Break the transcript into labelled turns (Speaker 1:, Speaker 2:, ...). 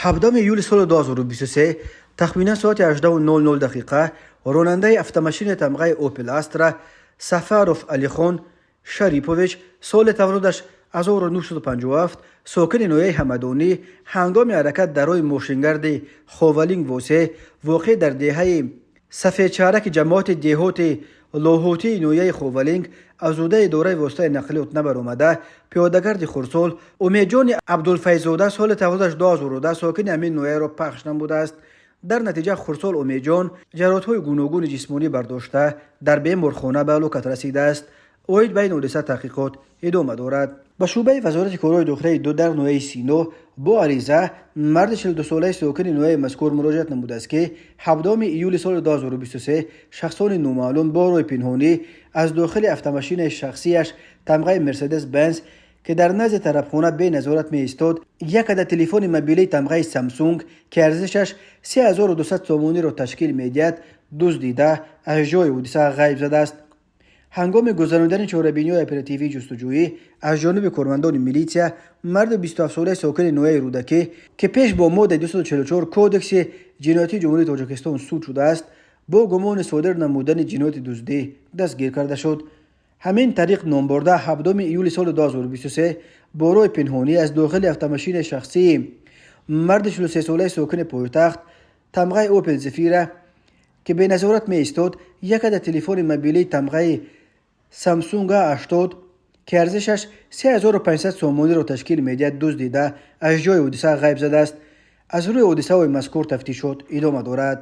Speaker 1: 17 июли соли 2023, тахминан соати 18:00 дақиқа, ронандаи автомашинаи тамғаи Опел Астра Сафаров Алихон Шарипович, соли таваллудаш 1957, сокини ноҳияи Ҳамадонӣ, ҳангоми ҳаракат дар роҳи мошингарди Ховалинг Восе, воқеъ дар деҳаи Сафедчаҳраки ҷамоати деҳоти Лоҳутии ноҳияи Ховалинг, аз ҳудуди идораи воситаи нақлиёт набаромада, пиёдагарди хурдсол Умедҷони Абдулфайзода, соли таваллудаш 2010, сокини ҳамин ноҳияро пахш намудааст. Дар натиҷа хурдсол Умедҷон ҷароҳатҳои гуногуни ҷисмонӣ бардошта, дар беморхона ба ҳалокат расидааст. Оид ба ин ҳодиса таҳқиқот идома дорад. Ба шӯъбаи Вазорати корҳои дохилаи ду дар ноҳияи Сино бо ариза марди 42солаи сокини ноҳияи мазкур муроҷиат намудааст, ки 17 июли соли 2023 шахсони номаълум бо роҳи пинҳонӣ аз дохили автомашинаи шахсияш тамғаи Мерседес Бенз, ки дар назди тарабхона беназорат меистод, як адад телефони мобилии тамғаи Самсунг, ки арзишаш 3200 сомониро ташкил медиҳад, дуздида, аз ҷои ҳодиса ғайб задааст. Ҳангоми гузаронидани чорабиниҳои оперативии ҷустуҷӯӣ аз ҷониби кормандони милитсия марди 27солаи сокини ноҳияи Рӯдакӣ, ки пеш бо моддаи 244 Кодекси ҷиноятии Ҷумҳурии Тоҷикистон суд шудааст, бо гумони содир намудани ҷинояти дуздӣ дастгир карда шуд. Ҳамин тариқ, номбурда 7 июли соли 2023 бо роҳи пинҳонӣ аз дохили автомашинаи шахсии марди 43солаи сокини пойтахт тамғаи Опел Зефира, ки беназорат меистод, як адад телефони мобилии тамғаи Самсунг А80, ки арзишаш 3500 сомониро ташкил медиҳад, дуздида, аз ҷои ҳодиса ғайб задааст. Аз рӯи ҳодисаҳои мазкур тафтишот идома дорад.